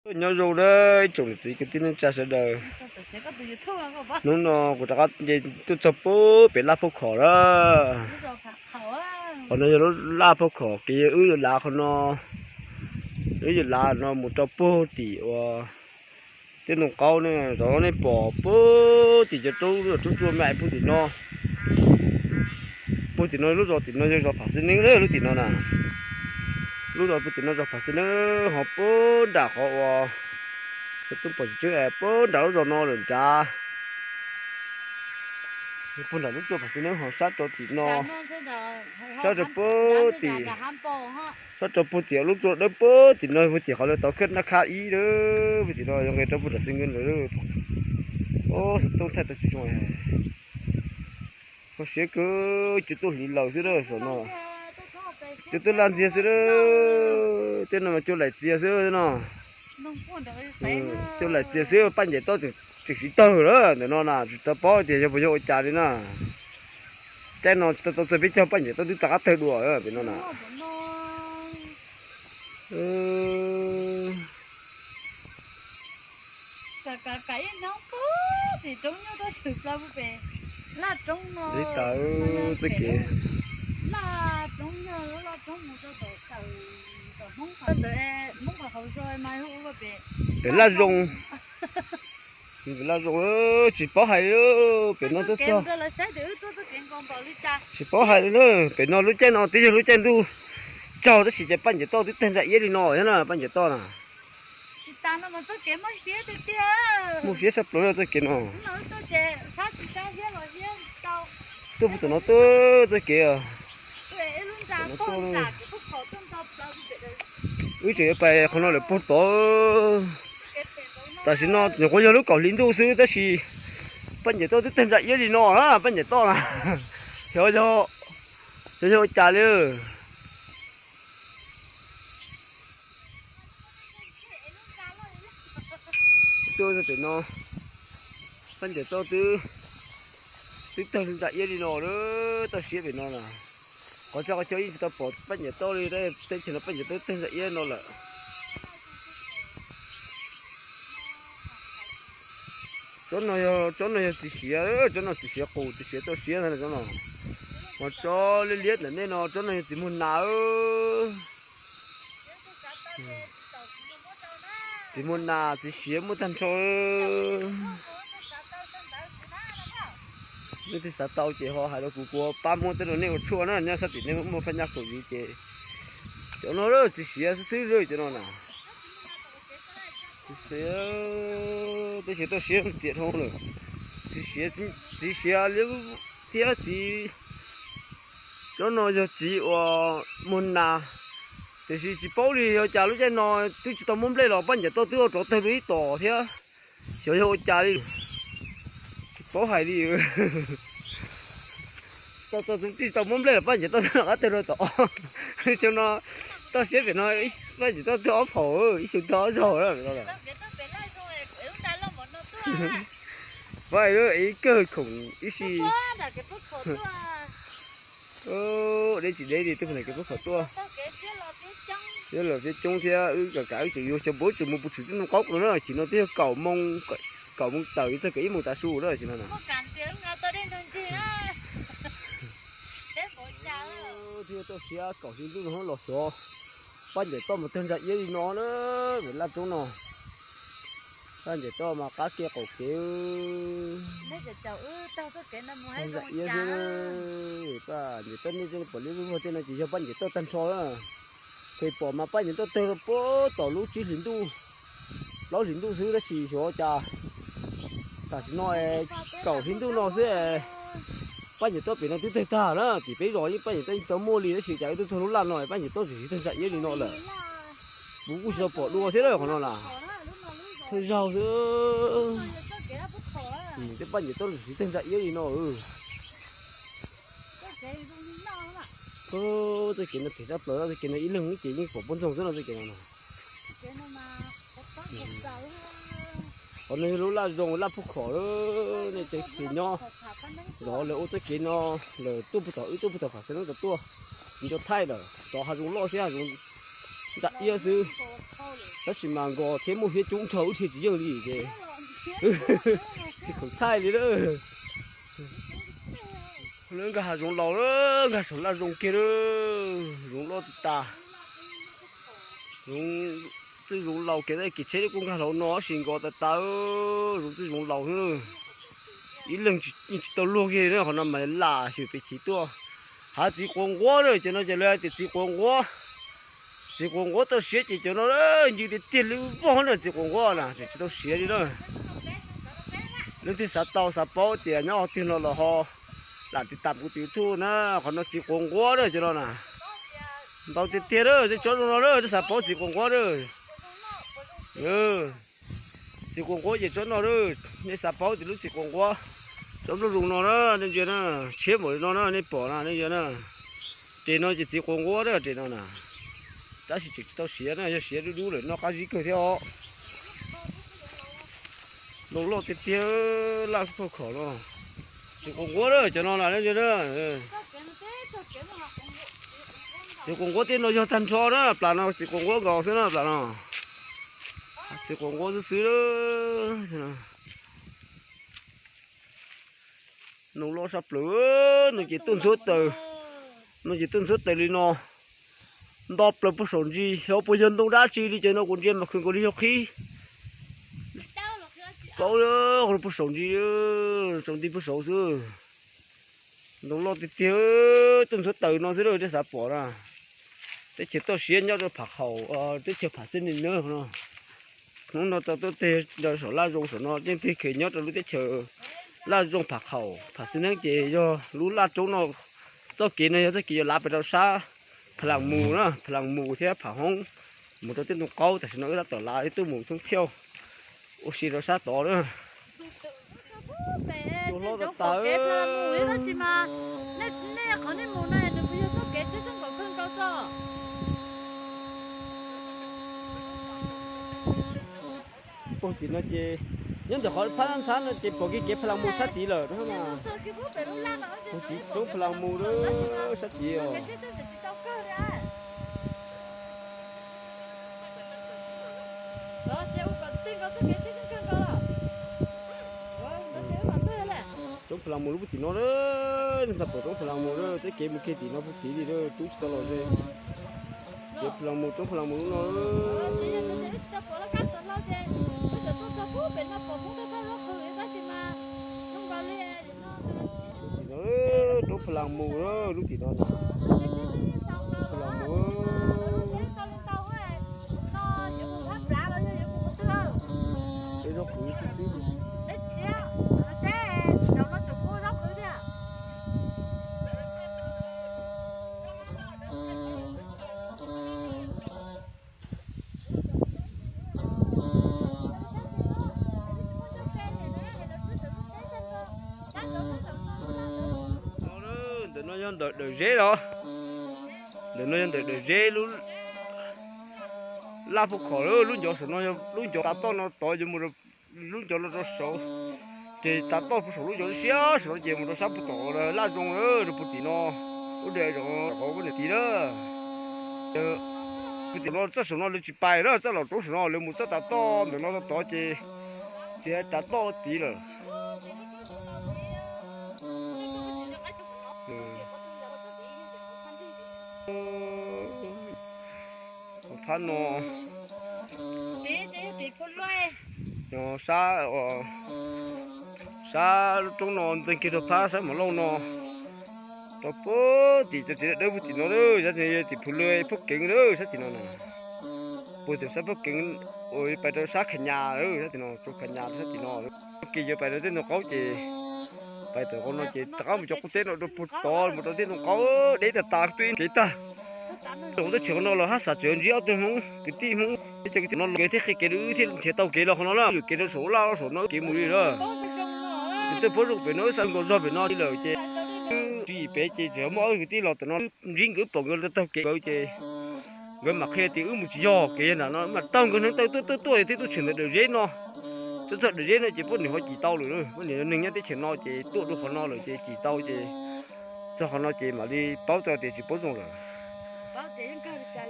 Nyob zoo nawb ib tsoom niam txiv kwv tij neej tsa sawv daws. Hnub no kuv rov qab nce tuaj txog puag pem Laj Phauj Khom lawm. Qhov no yog lub Laj Phauj Khom, kev yog wb yuav lav qhov no, wb yuav lav no mus rau puag tim uas tej ntoo qaub ne, zov nej pom puag tim cov roob, roob tsua me puag tim no. Puag tim no lub zos tim no yog zos Pham Xeeb Neeb lub tim no na. Lub zos puag tim no zos Pham Xeeb Neeb ho puag nram qhov uas xov tooj pom tsis tseeb es puag nram lub zos no lawm nrad. Puag nram lub tsua Pham Xeeb Neeb ho sab rau tim no, sab rau puag tim, sab rau puag tim lub tsua dawb puag tim no, puag tim qhov lawv tau khawb nab khab ib lawm, puag tim no yog nqes rau puag nram Xeeb Neeb lawm. Xov tooj thaij tau tsis zoo. Kho siab kawg, cua tuaj hliv laws xwb na saum no. Cua tuaj laj ntxiag xwb na. Tej no mas cua laim txias xwb no. Cua laim txias xwb, Paj Ncem Toj tseem siv tawg lawm ntawm no na, tsis tau paub tias yog puas yog ua cas li na. Caij no tsis tau tau txog peb caug Paj Ncem Toj twb rov qab tawg dua pem no na. Li tawm txoj kev. Pem Laj Zoo. Pem Laj Zoo, tsis paub hais li, pem no tuaj txog. Tsis paub hais li na, pem no lub caij no twb yog lub caij ntuj tsaug tab sis ces Paj Ncem Toj twb tawg ntsa iab li no thiab na, Paj Ncem Toj na. Muaj fiab sab plaws txoj kev no. Tuaj puag tom no tuaj txoj kev. Wb tseem yuav pais qhov no lawm puag tod. Tam sim no nyuam qhuav yog lub kaum hli ntuj xwb tab sis Paj Ncem Toj twb tawg ntsa iab li no na, Paj Ncem Toj na. Xyov yog, xyov yog ua cas li. Tuaj pem no, Paj Ncem Toj twb, twb tawg ntsa iab li no lawm, toj siab pem no na. Qhov txhia qhov chaw yeej tsis tau pom Paj Ncem Toj li, teb chaws no Paj Ncem Toj twb tawg ntsa iab no lawm. Tsob no yog, tsob no yog txiv siav, tsob no txiv siav qus, txiv siav toj siab ntag tsob no. Mas tsob liab liab ntawm nej no, tsob no yog txiv muag nas. Txiv muag nas, txiv siav muaj tag nrho. Nej twg xav tau ces ho hais rau kuv, kuv pab muab tej rau nej ua tshuaj na, nyob sab tim nej muaj phab nyaj kaum yim ces. Cov no txiv siav xwb xwb cov no na. Txiv siav, teb chaws toj siab txias dhau lawm. Txiv siav, txiv siav liab thiab txiv, cov no yog txiv uas muag nas. Tiam sis tsis paub li yog cas lub caij no twb tsis tau muab nplej los Paj Ncem Toj twb ua rov tawg dua ib tom thiab. Xyov yog ua cas li, tsis paub hais li. Tsis tau muab nplej los Paj Ncem Toj twb rov qab tawg dua tom. Cov no toj siab pem no, Paj Ncem Toj twb ob phaum, ib xyoo tawg ob zaug lawm. Pab ib kawg khoom ib si. Deb tsis deb li, twb pem no kev pub khov tuaj. Siab los siab coob thiab wb kam kam wb tseem yuav xyov puas tseem mus puas tshwm tib ntoo qaub no na, chim no twb yog kaum moo, kaum moo tawm yuav txog kaum ib moos tav su na, chim no na. Twb yog toj siab kaum hli ntuj no los xyov Paj Ncem Toj mus tawg ntsa iab li no na, vim laj roob no. Paj Ncem Toj mas qab kev qaum kev. Tawg ntsa iab xwb. Paj Ncem Toj nej pom liab vog tej no ces yog Paj Ncem Toj tag nrho na. Phem pom mas Paj Ncem Toj tawg rau puag tom lub tsib hlis ntuj, plaub hlis ntuj xwb tab sis xyov cas tam sim no es kaum hli ntuj no xwb es Paj Ncem Toj pem no twb tawg tag na. Tim peb zos yeej Paj Ncem Toj yeej tsis tau muaj li tab sis cas wb tuaj txog lub laj no Paj Ncem Toj tseem siv tawg ntsa iab li no lawm. Kuv kuj tsis tau pom dua thiab lawm qhov no na. Thawj zaug xwb. Twb Paj Ncem Toj tseem siv tawg ntsa iab li no. Txoj kev no phem sab plaws, txoj kev no ib leeg ces yeej pom poj ntxoog xwb no txoj kev no. Qhov no yog lub laj zoo laj pub khom, nej cov kev nyob zov lawv ua txoj kev no, lawv tuaj puag tom wb tuaj puag tom Pham Xeeb Neeb tod tuaj, nco thaij lawm tod hav zoov loj thiab hav zoov ntsa iab xwb. Tab sis mas nkos thiab muaj hiab coob nrho wb thiaj tsis yeej li ces tsis khoom thaij li lawm. Nkag hav zoov laus, nkag saum laj zoov kiag lawm, zoov loj tas tas. Zoov, txij zoov laus kiag, kev tsheb kuj nkag hlo no tab sis nkos tas tas, zoov txij zoov laus xwb. Ib leeg yeej tsis tau luag kiag li na, qhov no mas lam xyuas pem chiv tuaj. Hav txiv quav nquab na, cov no ces lawv hais tias txiv quav nquab. Txiv quav nquab toj siab ces cov no ncw tiag tiag li vog na, txiv quav nquab na, tseem tsis tau siav li na. Leej twg xav tau xav paub tias nyob qhov twg no los ho lam tiv tam kuv tus YouTube na, qhov no txiv quav nquab na cov no na. Ntau tiag tiag lawm, tej tsob zoo no lawm, nej xav paub txiv quav nquab lawm. Txiv quav nquab ces tsob no lawm, nej xav paub tias lub txiv quav nquab, tsob nplooj zoo no na, nej ntsia na, tshiab npaum li no na, nej pom na, nej ntsia na. Tes no ces txiv quav nquab na, tes no na. Tab sis tseem tsis tau siav na, yog siav dub dub lawm noj qab zib kawg thiab os. Nplooj loj tiag tiag, laj phauj khom no. Txiv quav nquab na, cov no na, nej ntsia na. Txiv quav nquab tej no yog tag nrho na, plas no txiv quav nquab nkaus xwb na, plas no. Txiv quav nquab xwb xwb. Nplooj loj saj plaws, no ces tuaj ntxhuav taws, no ces tuaj ntxhuav taws li no. Nto plaws puag saum ntsis, xyov puas yog ntoo dab tsi li, ces no kuv ntsia mas khwv nkaus li yog qhib. Plaub, puag saum ntsis, tsaus nti puag saud xwb. Ntoo loj tiag tiag, tuaj ntxhuav taws no xwb, nej xav pom na. Teb chaws toj siab nyob rau Pham Khaum, teb chaws Pham Xeeb Nees no. Hnub no tau tuaj tig rau saum laj zoo saum no, yeej tig khev nyob rau lub teb chaws laj zoo Pham Khaum, Pham Xeeb Nees ces yog lub laj roob no. Txoj kev no yog txoj kev yuav lav pes rau sab Pha Las Mus na, Pha Las Mus thiab Pham Hoob, mus rau tej ntoo qaub. Tam sim no wb tab tom lav ib tug mus thoob thiauj ua si rau sab tod na. Tus hlob tas tas. Puag tim no ces nyob ntawm qhov phab ntxhab no ces pom kiag kev Pha Las Mus sab tid lawm na. Puag tim roob Pha Las Mus lawm sab tid os. Roob Pha Las Mus lub puag tim no, nej xav pom roob Pha Las Mus lawm, txoj kev mus kiag tim no puag tid li lawm, rub tsis tau los ze. Kev Pha Las Mus, roob Pha Las Mus lub no. Tim no, roob Pha Las Mus lub tim no. Pha Las Mus. Peb zaub qhwv xwb xwb. Ntawm no yog ntawm Dawm Zeb los? Ntawm no yog ntawm Dawm Zeb lub laj puag khom, lub ncov saum no, lub ncov tav toj no tod yuav mus lub ncov no rau saud. Ces tav toj puag saum lub ncov siab saum no ces mus rau sab puag tom laj zoo rau puag tim no. Lub dam zoov qhov poj niam tid na. Puag tim no txoj saum no lawv tsis pais na, txoj laum roob saum no lawv mus txoj tav toj ntawm no tod ces tsis tav toj tid lawm. Phab no, sab, sab lub roob no ntxeeg kiag rau phab sab Mos Lauj no, rau puag tim cov txiv dawb dawb puag tim no, sab tim no yog tim Phu Lw, Phab Keev na, sab tim no na. Puag tim sab Phab Keev uas pais rau sab Khas Nyas, sab tim no, rau Khas Nyas sab tim no. Kev yuav pais rau tej ntoo qaub ces pais tawm qhov no ces rov qab mus cov qub teb no rau puag tod mus rau tej ntoo qaub deb tag tas twb kev tag. Zoo teb chaws no los haj xav tseem ntsib ob tug Hmoob kwv tij Hmoob, cov kwv tij no los kev thiaj qhia kev rau wb thiaj nrhiav tau kev los qhov no na, yuam kev rau saum laj saum no kev mus li na. Ces tej pob zoo pem no wb xav nkaus zog pem no li lawm ces wb tsis yim pem ces tseem muaj ob kwv tij los tam no ntsib nkawd pom nkawd taug kev nkawd ces nkawd mam qhia tias wb mus tsis yog kev nram no, mam taug nkawd hneev taw tuaj tuaj tuaj thiaj tuaj tshwm ntawm Dawm Zeb no. Tuaj txog Dawm Zeb no ces poj niam ho cim tau lawm, poj niam neeg nyob teb chaws no ces tuaj dua qhov no lawm ces cim tau ces txog qhov no ces mam li paub tau tias tsis paub zoo lawm.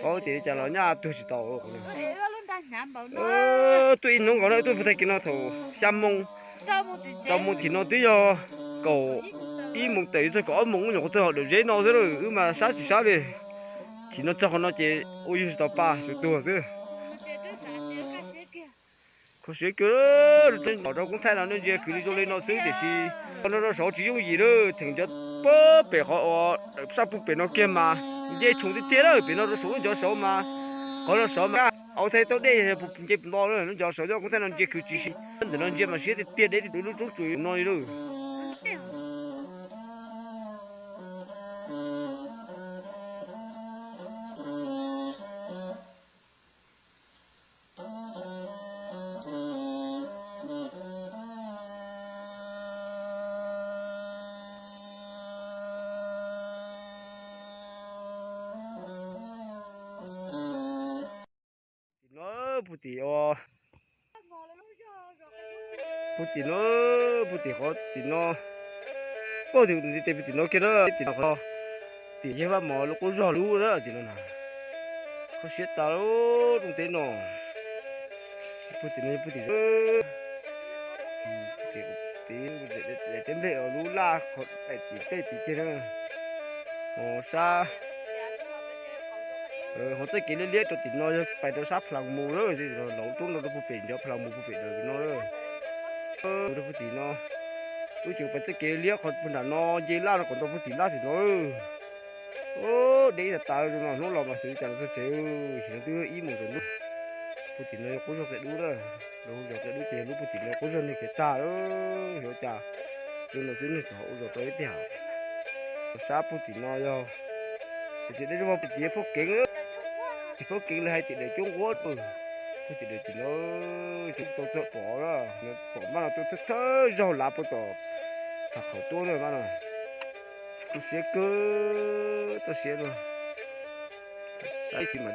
Paub tias li cas los nyaj tuag tsis tau. Tuaj ib hnub nkaus na, tuaj puag tag kis no thaum xya moo, rau moo tim no twb yog kaum ib moos tawm yuav txog kaum ob moos, nyuam qhuav txog dawm zeb no xwb lawm, wb mas sab tsis sab li. Tim no txog qhov no ces ua yug tsis tau pa, sawv tuag xwb. Kho siab kawg, rau koob thaij no nej ntsia kwv li zoo li no xwb tiam sis qhov no rau saud tsis yooj yim lawm, theem nco pem qhov uas sab pug pem no kiag mas nce tshoov tiag tiag lawm, pem no rau saud lub ncov saud mas, qhov no saud mas au thaij tau dej yog nce nto lawm, lub ncov saud coj koob thaij no ntsia kwv tsis si, ntawm no ntsia mas siab tiag tiag deb li lub roob tsuas no li lawm. Tim no, puag tim, puag tim no, puag tim qhov tim no, puag tim, puag tim no kiag na, tim no qhov tim yog Vaj Mos lub qub zog lub na tim no na. Kho siab tas lub rooj teb no. Puag tim no, puag tim, tim teb nplej lub laj qhov daim tim tej tim kiag na. Ho sab, ho txoj kev liab liab rau tim no yog pais rau sab Plas Mus lawm, laus roob no rau puag pem ncov Plas Mus puag pem daws no lawm. Rau puag tim no, wb tseem pais txoj kev liab qhov puag nram no nce laj rau kom tau puag tim laj tim no. Deb tas tas no, hnub los mas xyov li cas los txog tsev, xyov no twb ib moos tsaus ntuj. Puag tim no yog qub zog qia dub na, lub zog qia dub ces lub puag tim no qub zog niag khiav tag lawm, xyov cas. Zoo no xwb neeg txawm ho ua zog tau ib tiag. Sab puag tim no yog, tiam sis dej zog puag tim Phab Keev, tim Phab Keev li hais tim daws coob nquab, puag tim daws tim no, tsis tau txog pom na, pom mab no tuaj thawj thawj zaug lav puag tom tham qhaum tuaj na mab no. Tu siab kawg, tu siab no. Saib tsis mas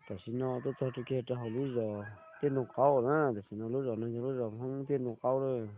Tam sim no tuaj txog rau kiag rau hauv lub zos Tiaj Ntoo Qaub na, tam sim no lub zos no yog lub zos Hmoob Tiaj Ntoo Qaub lawm.